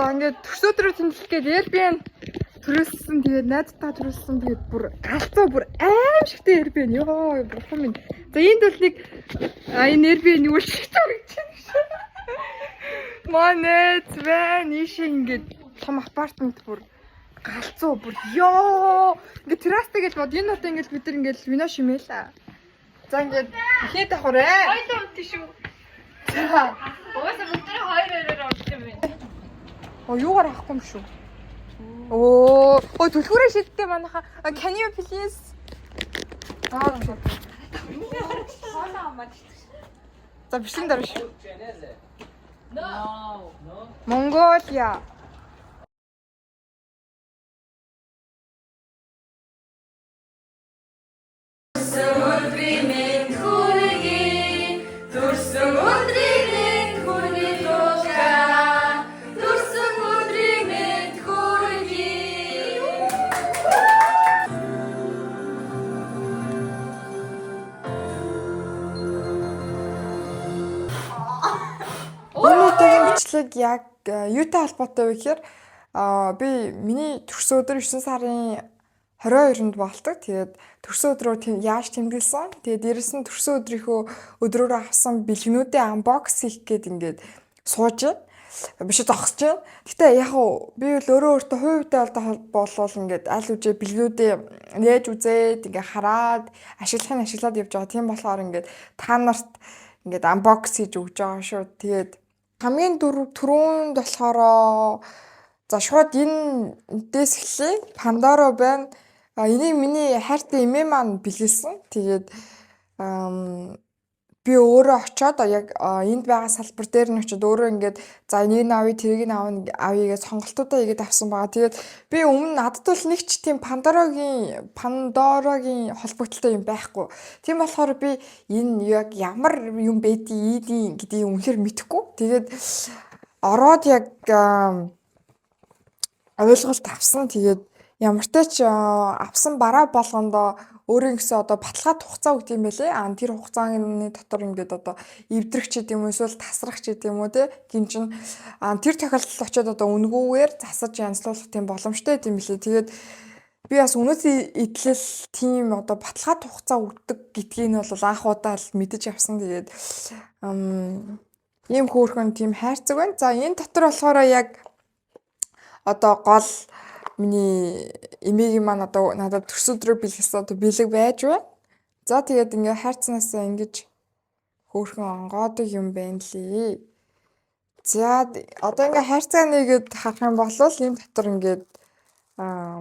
За, ингээд төрсөн өдрөө тэмдэглэх гээд Airbnb түрээсэлсэн. Тэгээд найзтайгаа түрээсэлсэн. Тэгээд бүр галзуу, бүр аймшигтай Airbnb. Йоо, бурхан минь. За, энд бол нэг энэ Airbnb юу л шиг харагдаж байна шүү. Манай найз байна. Ийшээ ингээд том апартмент, бүр галзуу, бүр ёо. Ингээд террастай гэж бод. Энэ одоо ингээд бид нар ингээд вино шимээл. За, ингээд эхний давхар ээ. Хоёулаа унтсан шүү. За. Угаасаа бүгдээрээ хоёр хоёроор унтсан юм байна. Оо, юугаар авахгүй юм шүү. Оо, ой, түлхүүрээ шидтэй манайха. Can you please? Аа. Хоолоо амаад. За, бичлэг дараа шүү. No. Mongolia. Өдрийн мэнд хүргэе. Төрсөн өдрийн мэнд хүргэе, Лука. Төрсөн өдрийн мэнд хүргэе. Энэ удаагийн бичлэг яг юутай холбоотой вэ гэхээр би миний төрсөн өдөр 9 сарын 22-нд болдог. Тэгээд төрсөн өдрөө тийм яаж тэмдэглэсэн. Тэгээд дээрэс нь төрсөн өдрийнхөө өдрөөрөө авсан бэлгнүүдээ unbox хийх гээд ингээд сууж байна. Биш, зогсож байна. Гэтэ яг уу би бол өөрөө өөртөө хувь хувьтай болвол ингээд аль үжээ бэлгнүүдээ нээж үзээд, ингээд хараад, ашиглахыг ашиглаад явж байгаа. Тийм болохоор ингээд та нарт ингээд unbox хийж өгч байгаа шүү. Тэгээд хамгийн түрүүнд болохоор за, шууд энэ дээс эхлэе. Pandoro байна. А энийг миний хайртай эмээ маань бэлгэлсэн. Тэгээд би өөрөө очиод яг энд байгаа салбар дээр нь очиод өөрөө ингээд за, энийг нь авъя, тэрийг нь авъя гэж сонголтуудаа хийгээд авсан байгаа. Тэгээд би өмнө надад бол нэг ч тийм Pandoro-гийн холбогдлолтой юм байхгүй. Тийм болохоор би энэ яг ямар юм байдгийг ийдийн гэдгийг үнэхээр мэдэхгүй. Тэгээд ороод яг ойлголт авсан. Тэгээд ямартай ч авсан бараа болгондоо өөрийн гэсэн одоо баталгаа хугацаа өгдөг юм байлээ. Аа, тэр хугацааны дотор ингээд одоо эвдрэх ч гэдэм юм уу, эсвэл тасрах ч гэдэм юм уу те гин чин тэр тохиолдолд очиод одоо үнэгүйгээр засаж янзлуулах тийм боломжтой юм билээ. Тэгээд би бас үнэт эдлэл тийм одоо баталгаа хугацаа өгдөг гэдгийг нь бол анх удаа л мэдэж авсан. Тэгээд ийм хөөрхөн тийм хайрцаг байна. За, энэ дотор болохоор яг одоо гол миний эмээгийн маань одоо надад төрсөн өдрөөр бэлгэлсэн одоо бэлэг байж байна. За, тэгээд ингээ хайрцанаасаа ингэж хөөрхөн онгоодог юм байна лээ. За, одоо ингээ хайрцаг нэгэд харах юм бол энэ дотор ингээд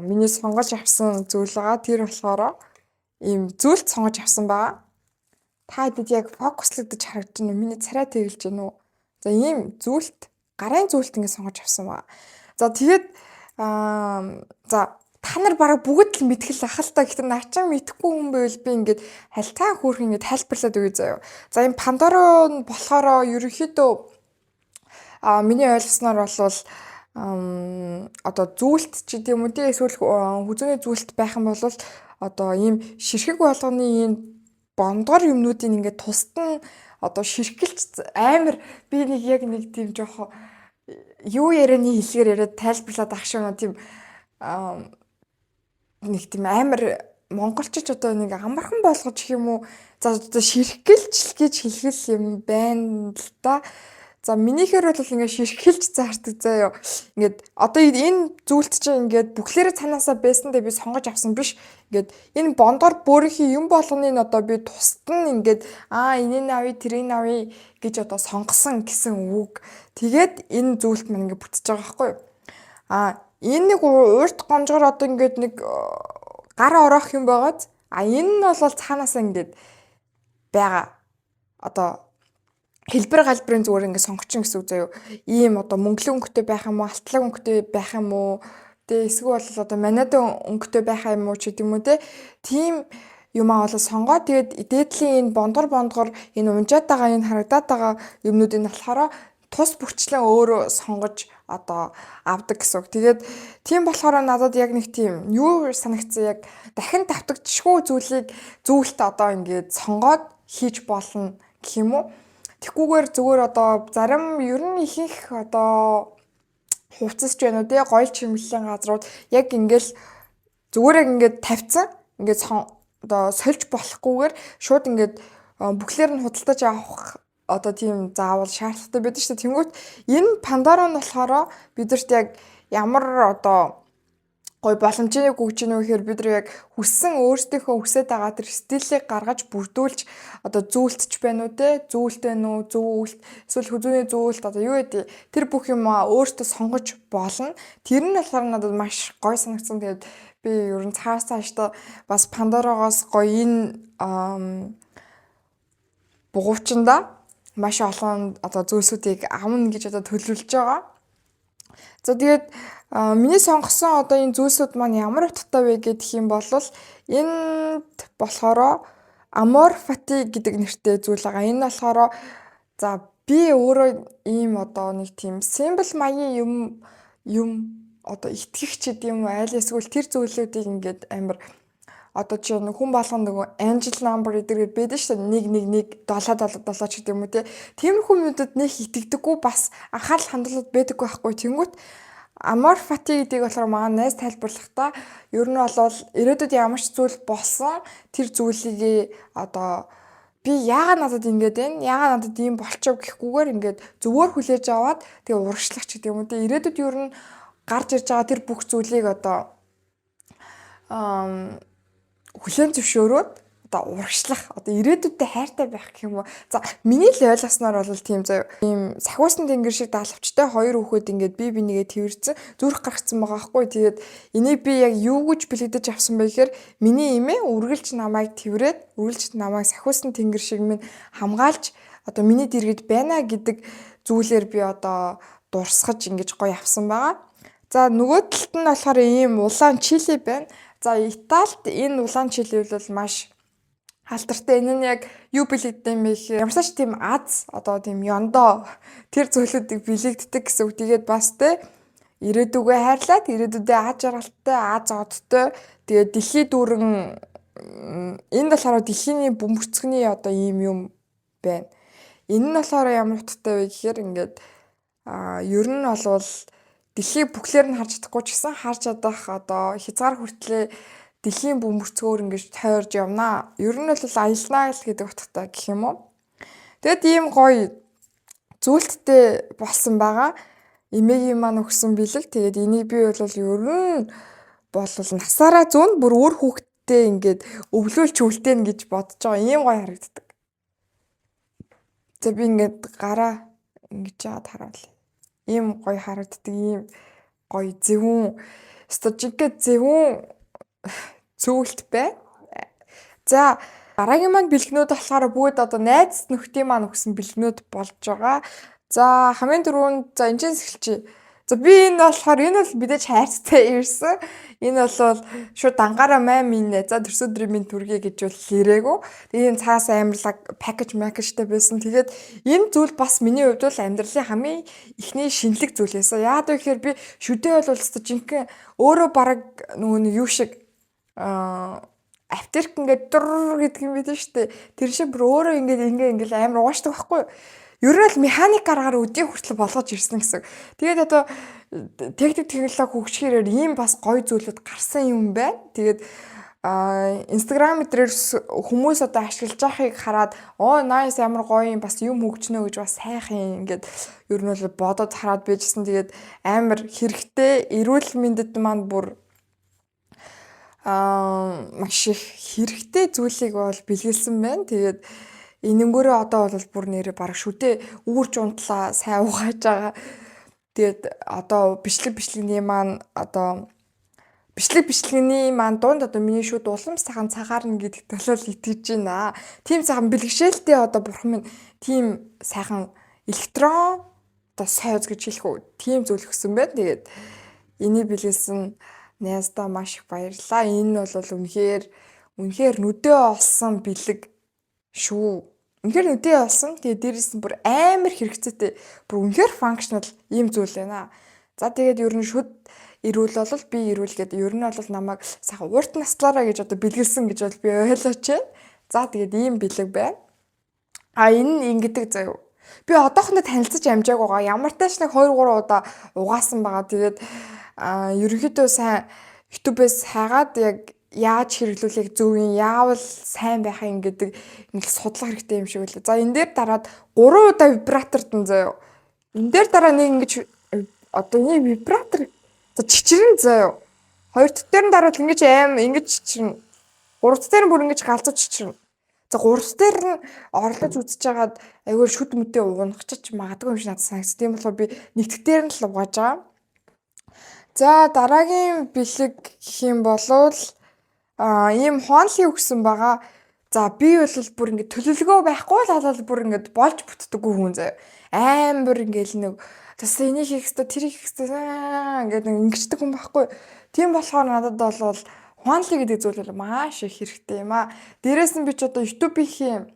миний сонгож авсан зүйл байгаа. Тэр болохоор ийм зүйлт сонгож авсан байгаа. Та хэдэд яг фокуслагдаж харагдаж байна уу? Миний царай тэгэлж байна уу? За, ийм зүйлт, гарын зүйлт ингээ сонгож авсан байгаа. За, тэгээд за, та нар бараг бүгд л мэдэх л ах л та. Гэхдээ наа чин мэдэхгүй хүн байвал би ингээд хальтаа хөөрхөн ингээд тайлбарлаад өгье заяа. За, энэ Pandoro нь болохоор ерөнхийдөө миний ойлгосноор бол одоо зүйлт ч гэдэм юм уу те, эсвэл хүзүүний зүйлт байх юм бол одоо ийм ширхэг болгоны ийм бондгор юмнуудыг ингээд тусад нь одоо ширхгэлж амар би нэг яг нэг тийм жоохоо юу ярианы хэлгээр яриад тайлбарлаад ах шиг тийм нэг тийм амар монголчиж одоо нэг амархан болгож гэх юм уу, за, одоо ширхгэлж гэж хэлгэл юм байна л да. За, минийхээр бол ингээд ширхгэлж заардаг заяо. Ингээд одоо энэ зүйлт чинь ингээд бүхлээрээ цаанаасаа байсандаа би сонгож авсан биш. Ингээд энэ бондгор бөөрийнхий юм болгоныг одоо би тусад нь ингээд энийг нь авъя, тэрийг нь авъя гэж одоо сонгосон гэсэн үг. Тэгээд энэ зүйлт маань ингээд бүтэж байгаа байхгүй юу? А энэ нэг урт гонжгор одоо ингээд нэг гар ороох юм байгааз, энэ нь бол цаанаасаа ингээд байгаа. Одоо хэлбэр галбирын зүгээр ингээд сонгочин гэсэн үг заяо. Ийм одоо мөнгөлөг өнгөтэй байх юм уу, алтлаг өнгөтэй байх юм уу, тэ, эсвэл бол одоо манайдан өнгөтэй байх юм уу ч гэдэг юм уу те. Тийм юмаа бол сонгоо, тэгээд дээдлийн энэ бондгор бондгор энэ унжаад байгаа, энэ харагдаад байгаа юмнуудыг болохоор тус бүрчлэн өөрөө сонгож одоо авдаг гэсэн үг. Тэгээд тийм болохоор надад яг нэг тийм юу санагдсан, яг дахин давтагдчихгүй зүйлийг зүйлт одоо ингээд сонгоод хийж болно гэх юм уу. Тэгхгүйгээр зүгээр одоо зарим ер нь ихэнх одоо Хувцас ч байна уу те, гоёл чимэглэлийн газрууд яг ингээл зүгээр яг ингээд тавьцсан, ингээд одоо сольж болохгүйгээр шууд ингээд бүхлээр нь худалдаж авах одоо тийм заавал шаардлагатай байдаг шүү дээ. Тэнгүүт энэ Pandora нь болохоор бидэрт яг ямар одоо гоё боломжийг өгч гинүү гэхээр бид нар яг хүссэн, өөрсдийнхөө хүсэж байгаа тэр стилийг гаргаж бүрдүүлж, одоо зүүлтч байна уу те, зүүлт байна уу, зүүлт, эсвэл хүзүүний зүүлт, одоо юу гэдэг, тэр бүх юм өөртөө сонгож болно. Тэр нь болохоор надад маш гоё санагдсан. Тэгээд би ер нь цааш цаашдаа бас Pandora-гоос гоё энэ бугуувчандаа маш олон одоо зүйлсүүдийг авна гэж одоо төлөвлөж байгаа. За, тэгээд миний сонгосон одоо энэ зүйлсүүд маань ямар утгатай вэ гэх юм бол энд болохоор Amor Fati гэдэг нэртэй зүйл байгаа. Энэ болохоор, за, би өөрөө ийм одоо нэг тийм symbol маягийн юм одоо итгэгч гэдэг юм уу, аль эсвэл тэр зүйлүүдийг ингээд амар одоо чи хүн болгон нөгөө angel number гэдэг байдаг шүү дээ, 1 1 1, 7 7 7 ч гэдэг юм уу те. Тиймэрхүү юмнуудад нэг итгэдэггүй, бас анхаарал хандуулаад байдаггүй байхгүй. Тэнгүүт Amor Fati гэдгийг болохоор манай найз тайлбарлахдаа ер нь бол ирээдүйд ямар ч зүйл болсон, тэр зүйлийг одоо би яагаад надад ингэж байна? Яагаад надад ийм болчихов гэхгүйгээр ингээд зөвөр хүлээж аваад, тэгээ урагшлах ч гэдэг юм уу те. Ирээдүйд ер нь гарч ирж байгаа тэр бүх зүйлийг одоо хүлээн зөвшөөрөөд одоо урагшлах, одоо ирээдүйдээ хайртай байх гэх юм уу. За, миний л ойлгосноор бол тийм заяа. Ийм сахиусан тэнгэр шиг даалгавчтай хоёр хүүхэд ингээд бие бинийгээ тэрвэрсэн, зүрх гаргацсан байгаа байхгүй. Тэгээд энийг би яг юу гэж бэлэгдэж авсан бэ гэхээр миний эмээ үргэлж намайг тэрврээд, үргэлж намайг сахиусан тэнгэр шиг минь хамгаалж, одоо миний дэргэд байна гэдэг зүйлээр би одоо дурсгаж ингэж гоё авсан байгаа. За, нөгөө талд нь болохоор ийм улаан чили байна. За, Италид энэ улаан чили бол маш алдартай. Энэ нь яг юу бэлэгддэг юм бэ гэхээр ямар ч тийм аз, одоо тийм ёндоо, тэр зүйлүүдийг бэлэгддэг гэсэн үг. Тэгээд бас те ирээдүгөө хайрлаад, ирээдүйдээ аз жаргалтай, аз одтой. Тэгээд дэлхий дүүрэн, энд болохоор дэлхийн бөмбөрцгөний одоо ийм юм байна. Энэ нь болохоор ямар утгатай вэ гэхээр ингээд ер нь болвол дэлхийг бүхлээр нь харж чадахгүй ч гэсэн харж чадах одоо хязгаар хүртлээ дэлхийн бөмбөрцгөөр ингэж тойрж явнаа. Ер нь бол аялнаа л гэдэг утгатай гэх юм уу. Тэгэд ийм гоё зүйлттэй болсон байгаа. Эмээгийн маань өгсөн бэлэг. Тэгээд энийг би бол ер нь бол насаараа зүүн бүр өөр хүүхэдтэй ингээд өвлөөлч үлдээнэ гэж бодож байгаа. Ийм гоё харагддаг. За, би ингээд гараа ингэж яагаад харуулъя. Ийм гоё харагддаг, ийм гоё зөвүүн, өстой жинхэнэ зөвүүн зүүлт бай. За, дараагийн маань бэлгнүүд болохоор бүгд одоо найз нөхдийн маань өгсөн бэлгнүүд болж байгаа. За, хамгийн түрүүнд, за, энэ ч эхэлчихье. За, би энэ болохоор, энэ бол мэдээж хайрцтай ирсэн. Энэ бол шууд дангаараа маа минь за төрсөн өдрийн минь төргий гэж бол ирээгүй. Тэгээ энэ цаас амарлаг package макэжтэй байсан. Тэгээд энэ зүйл бас миний хувьд бол амьдралын хамгийн эхний шинэлэг зүйл байсан. Яагаад вэ гэхээр би шүдээ бол өстой жинхэнэ өөрөө бараг нөгөө нэг юу шиг аптек ингээд дур гэдэг юм байдаг шүү дээ. Тэр шиг бүр өөрөө ингээд ингээ ингээл амар угаашдаг байхгүй юу? Ер нь л механик аргаар өдийн хүртэл болгож ирсэн гэсэн. Тэгээд одоо техник технологи хөгжихээр ийм бас гоё зүйлүүд гарсан юм байна. Тэгээд Instagram дээр хүмүүс одоо ашиглаж байгааг хараад, "Оо, nice, ямар гоё юм, бас юм хөгжнө" гэж бас сайхан ингээд ер нь бол бодоод хараад байжсэн. Тэгээд амар хэрэгтэй, эрүүл мэндэд маань бүр маш их хэрэгтэй зүйлийг бол бэлгэлсэн байна. Тэгээд энэнгөөрөө одоо бол бүр нэрээ бараг шүдээ үүрч унтлаа сайн угааж байгаа. Тэгээд одоо бичлэг бичлэгний маань дунд одоо миний шүд улам сайхан цагаарна гэдэгт бол итгэж байна. Тийм сайхан бэлгшээлтэй, одоо бурхан минь тийм сайхан электрон одоо сойз гэж хэлэх үү. Тийм зүйл өгсөн байна. Тэгээд энийг бэлгэлсэн найздаа маш их баярлалаа. Энэ бол үнэхээр үнэхээр нүдээ олсон бэлэг шүү. Үнэхээр нүдээ олсон. Тэгээд дээрэс нь бүр амар хэрэгцээтэй. Бүр үнэхээр functional ийм зүйл байна. За, тэгээд ер нь шүд эрүүл бол би эрүүл гэдэг, ер нь бол намайг сайхан урт наслаараа гэж одоо бэлгэлсэн гэж бол би ойлгож байна. За, тэгээд ийм бэлэг байна. А, энэ ингэдэг заяа. Би одоохондоо танилцаж амжаагүй байгаа. Ямар ч тач нэг 2 3 удаа угаасан байгаа. Тэгээд ерөнхийдөө сайн YouTube-ээс хайгаад яг яаж хэрэглүүлэх зөв юм, яавал сайн байх юм гэдэг нэг судлах хэрэгтэй юм шиг үлээ. За, энэ дээр дараад 3 удаа вибратордон заяа. Энэ дээр дараа нэг ингэж одоо энэ вибратор за чичрэн заяа. Хоёр дахь дээр нь дараад ингэж аим ингэж чичрэн. Гурав дахь дээр нь бүр ингэж галзуу чичрэн. За, гурав дахь дээр нь орлож үзэж хагаад айгүй шүд мүдээ угнахчиж магадгүй юм шиг надад санагдсан. Тийм болохоор би нэг дэх дээр нь л угааж байгаа. За, дараагийн бэлэг гэх юм болвол ийм хуанли өгсөн байгаа. За, би бол бүр ингэ төлөвлөгөө байхгүй л халал бүр ингэ болж бүтдэггүй хүн заяа. Амар ингээл нэг бас энийг хийх ёстой, тэрийг хийх ёстой ингээд нэг ингэчдэг хүн байхгүй. Тийм болохоор надад бол хуанли гэдэг зүйл бол маш их хэрэгтэй юм аа. Дээрээс нь би ч одоо YouTube-ийн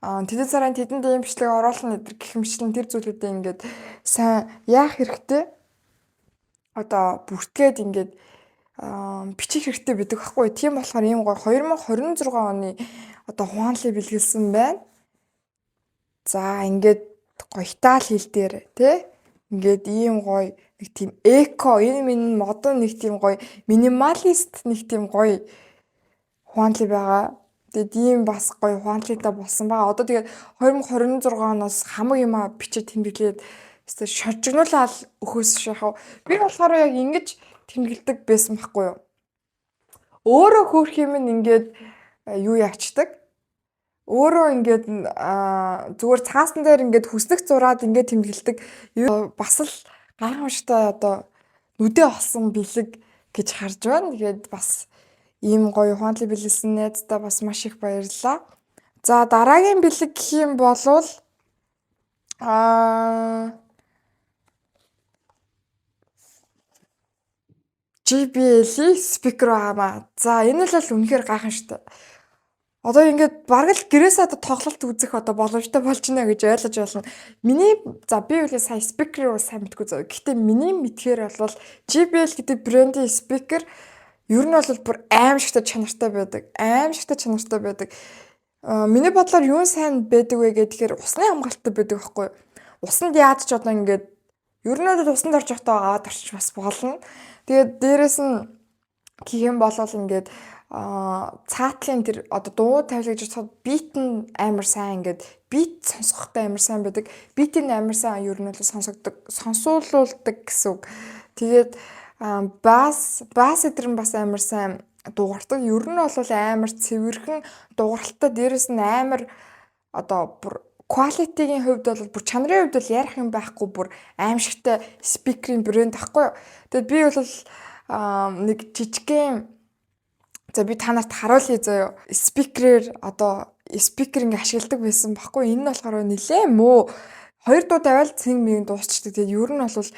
тэдэн сарын тэдэнд ийм бичлэг оруулна гэдэг гэх мэтлэн тэр зүйлүүдээ ингээд сайн яах хэрэгтэй. Одоо бүртгээд ингээд бичих хэрэгтэй байдаг байхгүй. Тийм болохоор ийм гоё 2026 оны одоо хуанли бэлгэлсэн байна. За, ингээд гоётаал хил дээр тий ингээд ийм гоё нэг тийм эко энэ минь модон нэг тийм гоё минималист нэг тийм гоё хуанли байгаа. Тэгээд ийм бас гоё хуанлитай болсон байгаа. Одоо тэгээд 2026 оноос хамаг юмаа бичиж тэмдэглээд өстой шоржигнуулаад өхөөс шахав. Би болохоор яг ингэж тэмдэглэдэг байсан байхгүй юу. Өөрөө хөөх юм ингээд юу яачдаг. Өөрөө ингээд зүгээр цаасан дээр ингээд хүснэг зураад ингээд тэмдэглэдэг. Бас л гайхамшигтай одоо нүдэ олсон бэлэг гэж харж байна. Тэгээд бас ийм гоё хуанли бэлгэлсэн найздаа бас маш их баярлалаа. За, дараагийн бэлэг гэх юм болвол JBL-ийн спикер байгаамаа. За, энэ л үнэхээр гайхамшигтай. Одоо ингээд бараг л гэрээсээ одоо тоглолт үзэх одоо боломжтой болж байна гэж ойлгож байна. Миний за би үл сайн спикерийг бол сайн мэдгүй зөө. Гэхдээ миний мэдхээр бол JBL гэдэг брендийн спикер ер нь бол бүр аимшигтай чанартай байдаг. Аимшигтай чанартай байдаг. Миний бодлоор юун сайн байдаг вэ гэхээр усны хамгаалттай байдаг байхгүй юу? Усанд яаж ч одоо ингээд ер нь бол усанд орж явахдаа аваад орчих бас болно. Тэгээд дээрэс нь гэх юм бол ингээд цаатлын тэр одоо дуу тавилгаж бодоход beat нь амар сайн, ингээд beat сонсгохтой амар сайн байдаг. Beat нь амар сайн ер нь бол сонсогддог, сонсуулдаг гэсэн үг. Тэгээд бас эдэр нь бас амар сайн дуугардаг. Ер нь бол амар цэвэрхэн дуугаралтай, дээрэс нь амар одоо бүр quality-гийн хувьд бол бүр чанарын хувьд бол ярих юм байхгүй, бүр аимшигтай спикерийн брэнд байхгүй юу. Тэгээд би бол нэг жижигхэн, за би та нарт харуулъя заяа. Спикерээр одоо спикер ингээ ашигладаг байсан байхгүй. Энэ нь болохоор нилээ муу. Хоёр дуу тавиал цэн мэн дуусчдаг. Тэгээд ер нь бол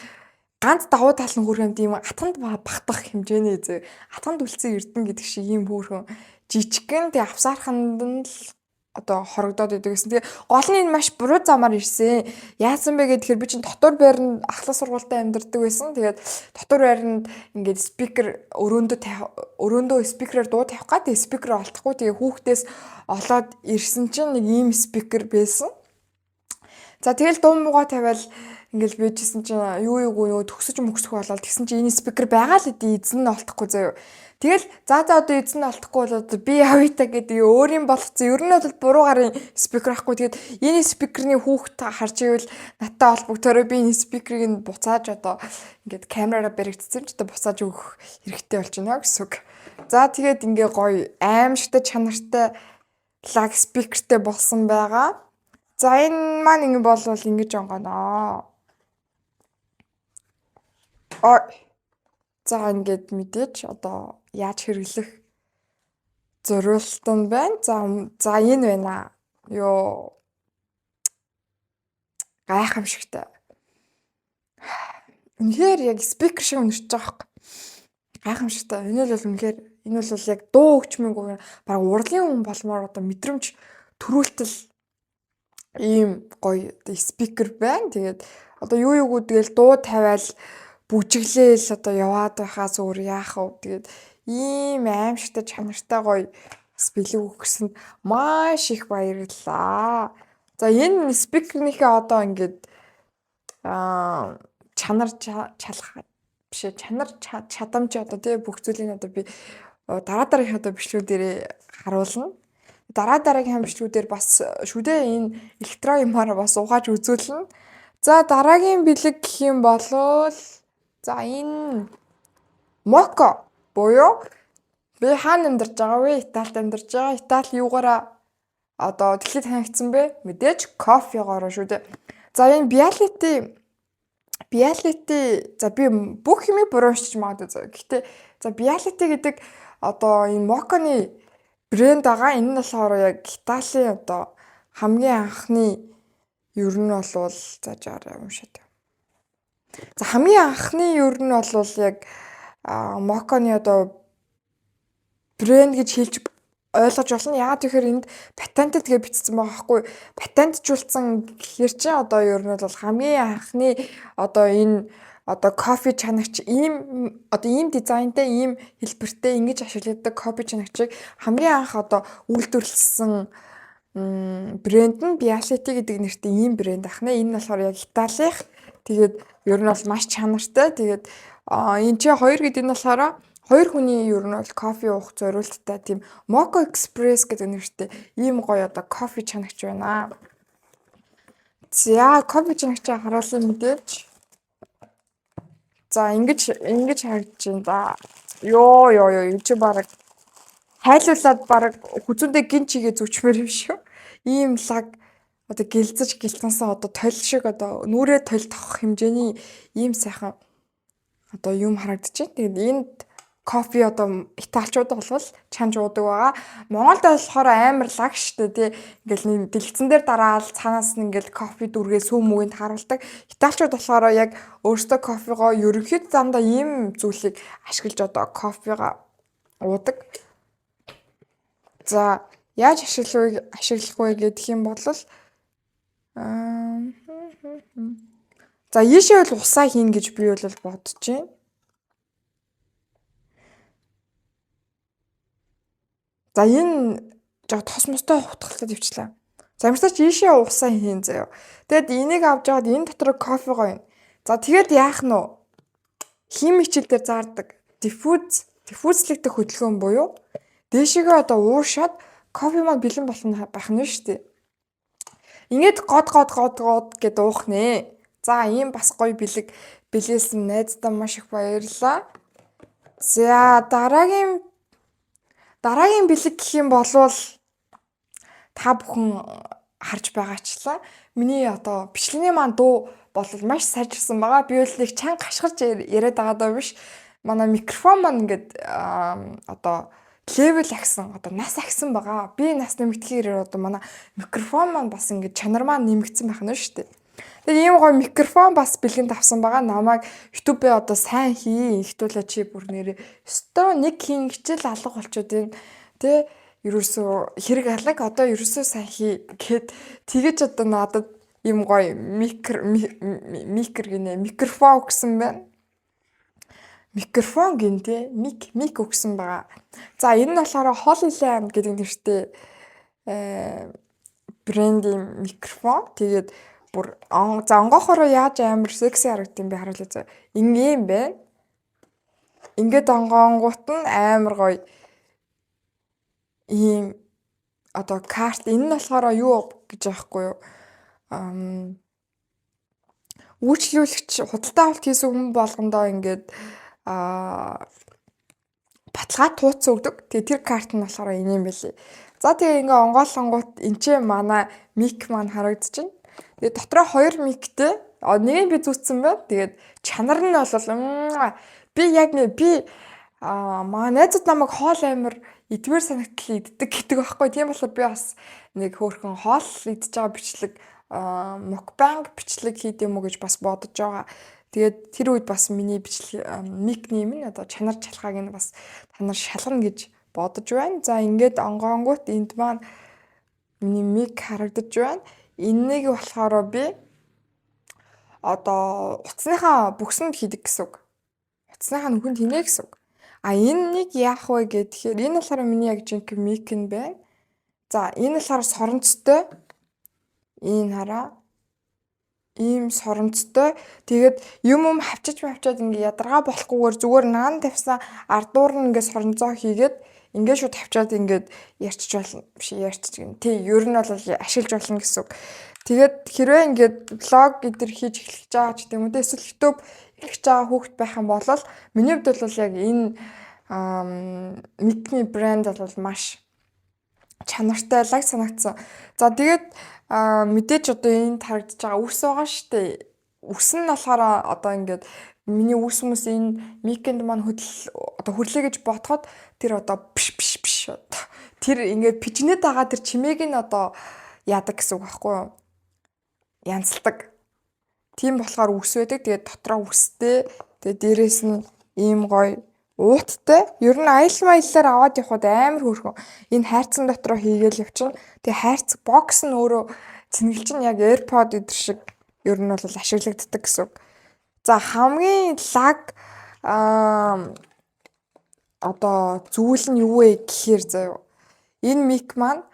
ганц давуу тал нь хөөрхөн тийм атганд багтах хэмжээний зөө. Атганд үлдсэн эрдэн гэдэг шиг ийм хөөрхөн жижигхэн, тэг авсаарханд нь л одоо хорогдоод идэг гэсэн. Тэгээ гол нь энэ маш буруу замаар ирсэн. Яасан бэ гэхээр би чинь дотор байранд ахлах сургуультай амьдардаг байсан. Тэгээд дотор байранд ингээд спикер өрөөндөө спикерээр дуу тавих гад спикер олдохгүй. Тэгээ хүүхдээс олоод ирсэн чинь нэг ийм спикер байсан. За, тэгэл дуу муугаа тавиал ингээл бийжсэн чинь юу юугүй юу төгсөж мөксөх болол тэгсэн чинь энэ спикер байгаа л эдий, эзэн нь олдохгүй заяа. Тэгэл за одоо эзэн нь олдохгүй бол одоо би явъя та гэдэг өөрийн болгоцсон. Ер нь бол буруу гарын спикер ахгүй. Тэгээд энэ спикерний хүүхд харж ивэл надтай холбогдороо, би энэ спикерийг нь буцааж одоо ингээд камераараа баригдсан ч одоо буцааж өгөх хэрэгтэй болж байна гэсэн үг. За, тэгээд ингээ гоё аимшигтай чанартай лаг спикертэй болсон байгаа. За, энэ маань ингэ болвол ингэж онгоно. За, ингээд мэдээж одоо яаж хэрэглэх зориулт нь байна. За энэ байна. Йоо, гайхамшигтай. Үнэхээр яг спикер шиг үнэрч байгаа байхгүй. Гайхамшигтай. Энэ бол үнэхээр энэ бол яг дуу өгчмөнгүй баг урлагийн хүн болмоор одоо мэдрэмж төрүүлтэл ийм гоё спикер байна. Тэгээд одоо юу юугүй тэгэл дуу тавиал бүжиглээл одоо яваад байхаас өөр яах вэ? Тэгээд ийм аимшигтай чанартай гоё бас бэлэг өгсөнд маш их баярлалаа. За, энэ speaker-нийхээ одоо ингээд чанар чалга биш ээ, чанар чадамж одоо тий бүх зүйлийг одоо би дараа дараагийн одоо бичлэгүүдээрээ харуулна. Дараа дараагийн бичлэгүүдээр бас шүдэ энэ электро юмаараа бас угааж үзүүлнэ. За, дараагийн бэлэг гэх юм бол за энэ Moka буюу би хаана амьдарч байгаа вэ? Италид амьдарч байгаа. Итали юугаараа одоо дэлхийд танигдсан бэ? Мэдээж кофегоороо шүү дээ. За, энэ Bialetti, за би бүх юмыг буруу уншиж магадгүй заа. Гэхдээ за Bialetti гэдэг одоо энэ Moka-ны брэнд байгаа. Энэ нь болохоор яг Италийн одоо хамгийн анхны ер нь болвол за жаараа уншаад. За, хамгийн анхны ер нь бол яг Moka-ны одоо брэнд гэж хэлж ойлгож болно. Яагаад гэхээр энд patented гэж бичсэн байгаа байхгүй. Патентжуулсан гэхээр чинь одоо ер нь бол хамгийн анхны одоо энэ одоо кофе чанагч, ийм одоо ийм дизайнтай, ийм хэлбэртэй ингэж ашигладаг кофе чанагчийг хамгийн анх одоо үйлдвэрлэсэн брэнд нь Bialetti гэдэг нэртэй ийм брэнд ахна. Энэ нь болохоор яг Италих. Тэгээд ер нь бол маш чанартай. Тэгээд энэ чи хоёр гэдэг нь болохоор хоёр хүний ер нь бол кофе уух зориулттай тийм Moka Express гэдэг нэртэй ийм гоё одоо кофе чанагч байна. За, кофе чанагчаа харуулсан мэдээж. За, ингэж ингэж харагдаж байна да. Йоо ёо ёо, энэ чи бараг хайлуулад бараг хүзүүндээ гин чигээ зүчмээр юм шүү. Ийм лаг одоо гэлзэж гэлтансан одоо толь шиг одоо нүрээ толь тохох хэмжээний ийм сайхан одоо юм харагдаж байна. Тэгээд энд кофе одоо италичууд бол чанж уудаг байгаа. Монголд болохоор амар лаг штэ тий. Ингээл нэг дэлгэцэн дээр дараал цаанаас нь ингээл кофе дүргээ сүү мүгэнд харуулдаг. Италичууд болохоор яг өөрсдөө кофегоо ерөнхийдөө дандаа ийм зүйлийг ашиглаж одоо кофегаа уудаг. За, яаж ашиглах вэ гэх юм бол за ийшээ бол усаа хийн гэж би бол бодож байна. За, энэ жоо тос мостой хутгалтад явчлаа. За, ямарчтай ч ийшээ усаа хийн заяа. Тэгэд энийг авч яваад энэ дотор кофегоо юм. За, тэгээд яах нь вэ? Хими хичээл дээр заардаг диффузлэгдэх хөдөлгөөн буюу дээшээгээ одоо уушаад кофе маань бэлэн болно байх нь шүү дээ. Ингээд год год год год гэд уух нэ. За, ийм бас гоё бэлэг бэлээсэн найздаа маш их баярлалаа. За, дараагийн бэлэг гэх юм болвол та бүхэн харж байгаачлаа. Миний одоо бичлэгийн маань дуу бол маш сайжирсан байгаа. Би бол нэг чанга хашгирч яриад байгаа даа биш. Манай микрофон маань ингээд одоо level агсан, одоо нас агсан байгаа. Би нас нэмэгдэхээр одоо манай микрофон маань бас ингээд чанар маань нэмэгдсэн байх нь шүү дээ. Тэгээд ийм гоё микрофон бас бэлгэнд авсан байгаа. Намайг YouTube-ээ одоо сайн хий, ихтүүлээ чи бүр нэрээ өстой нэг хийн хичээл алга болчод энэ тэ ерөөсөө хэрэг алга одоо ерөөсөө сайн хий гэд тэгэж одоо надад ийм гоё микро гинэ микрофон өгсөн байна. Микрофон гин тэ мик өгсөн байгаа. За, энэ нь болохоор Hollyland гэдэг нэртэй брендийн микрофон. Тэгээд бүр за онгоохороо яаж амар секси харагдсан бэ харуулъя заа. Ингээ юм байна. Ингээд онгоонгууд нь амар гоё ийм одоо карт. Энэ нь болохоор юу гэж аахгүй юу? Үйлчлүүлэгч худалдаа авалт хийсэн хүн болгондоо ингээд баталгаа тууцсан өгдөг. Тэгээ тэр карт нь болохоор энэ юм байлээ. За, тэгээ ингээ онгоолонгууд энэ ч манай mic маань харагдчихэв. Тэгээ дотроо 2 mic-тэй. Нэг нь би зүүцсэн байна. Тэгээд чанар нь бол би яг нэ би маа найзууд намайг хоол амар идмээр санагдлаа иддэг гэдэг байхгүй. Тийм болохоор би бас нэг хөөрхөн хоол идж байгаа бичлэг, mukbang бичлэг хийд юм уу гэж бас бодож байгаа. Тэгээд тэр үед бас миний бичлэг mic-ний юм нь одоо чанар чалгааг нь бас та нар шалгана гэж бодож байна. За, ингээд онгоонгууд энд маань миний mic харагдаж байна. Энэнийг болохоор би одоо утасныхаа бүксэнд хийдэг гэсэн үг. Утасныхаа нүхэнд хийнэ гэсэн үг. А энэнийг яах вэ гэхээр энэ болохоор миний яг жинхэнэ mic нь байна. За, энэ болохоор соронцтой. Энэ хараа, ийм соронцтой. Тэгээд юм юм хавчиж мавчаад ингээ ядаргаа болохгүйгээр зүгээр наан тавьсан ардуур нь ингээ соронзоо хийгээд, ингээ шууд тавьчаад ингээд ярьчих болно. Биш, ярьчих гин. Тий, ер нь бол ашиглаж болно гэсэн үг. Тэгээд хэрвээ ингээд vlog гэдэр хийж эхлэж байгаа ч гэдэм үү те, эсвэл YouTube эхлэж байгаа хүүхэд байх юм бол миний хувьд бол яг энэ Mikme брэнд бол маш чанартай лаг санагдсан. За, тэгээд мэдээж одоо энд харагдаж байгаа үс байгаа шүү дээ. Үс нь болохоор одоо ингээд миний үс мүс энэ mic-энд маань хөдөл одоо хөрлөө гэж бодоход тэр одоо пш пш пш одоо тэр ингээд пижнээд байгаа тэр чимээг нь одоо яадаг гэсэн үг байхгүй юу? Янзалдаг. Тийм болохоор үс байдаг. Тэгээд дотроо үстэй. Тэгээд дээрэс нь ийм гоё ууттай. Ер нь аялал маяллаар аваад явхад амар хөөрхөн. Энэ хайрцаг дотроо хийгээл явчихна. Тэгээ хайрцаг box нь өөрөө цэнгэлж нь яг AirPod эдэр шиг ер нь бол ашиглагддаг гэсэн үг. За, хамгийн лаг одоо зүйл нь юу вэ гэхээр заяа. Энэ mic маань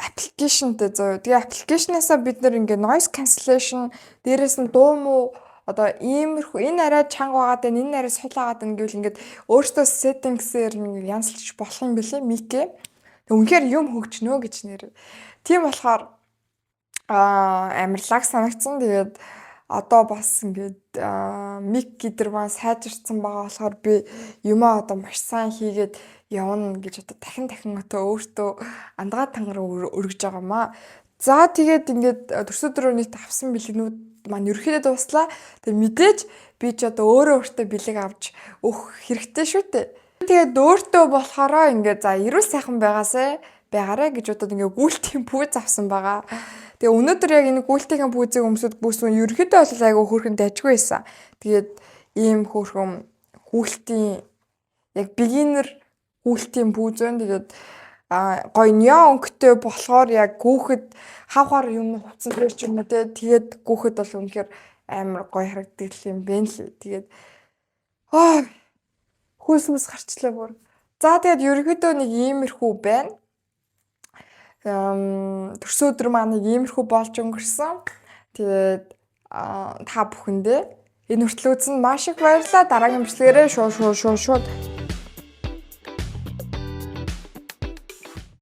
application тэй заяа. Тэгээ application аасаа бид нэр ингээ noise cancellation, дээрэс нь дуу муу, одоо иймэрхүү, энэ арай чанга байгаад байна, энэ арай сул байгаад байна гэвэл ингээд өөртөө settings-ээр ингээд янзлж болох юм бэлээ mic ээ. Тэг үнэхээр юм хөгжнөө гэж нэр. Тийм болохоор амар лаг санагдсан. Тэгээд одоо бас ингээд mic гэдэр маань сайжирсан байгаа болохоор би юмаа одоо маш сайн хийгээд явна гэж одоо дахин дахин одоо өөртөө андгаа тангараа өргөж байгаа маа. За, тэгээд ингээд төрсөн өдрөөр нийт авсан бэлгнүүд маань ерөөхдөө дууслаа. Тэгээд мэдээж би ч одоо өөрөө өөртөө бэлэг авч өгөх хэрэгтэй шүү дээ. Тэгээд өөртөө болохоро ингээд за, эрүүл сайхан байгаасай, байгаарэ гэж бодоод ингээ гүйлтийн пүүз авсан байгаа. Тэгээ өнөөдөр яг энэ гүйлтийн пүүзийг өмсөд гүйсэн, ерөөхдөө бол айгүй хөөрхөн дайжгүй байсан. Тэгээд ийм хөөрхөн гүйлтийн, яг beginner гүйлтийн пүүз байна. Тэгээд гоё неон өнгөтэй болохоор яг гүүхэд хавхаар юм хувцсан дээр ч юм уу те, тэгээд гүүхэд бол үнэхээр амар гоё харагддаг юм байна л. Тэгээд аа, хөөс мөс гарчлаа бүр. За, тэгээд ерөнхийдөө нэг иймэрхүү байна. Төрсөн өдөр маань нэг иймэрхүү болж өнгөрсөн. Тэгээд та бүхэндээ энэ хүртэл үзсэнд маш их баярлалаа. Дараагийн бичлэгээрээ шууд шууд шууд шууд.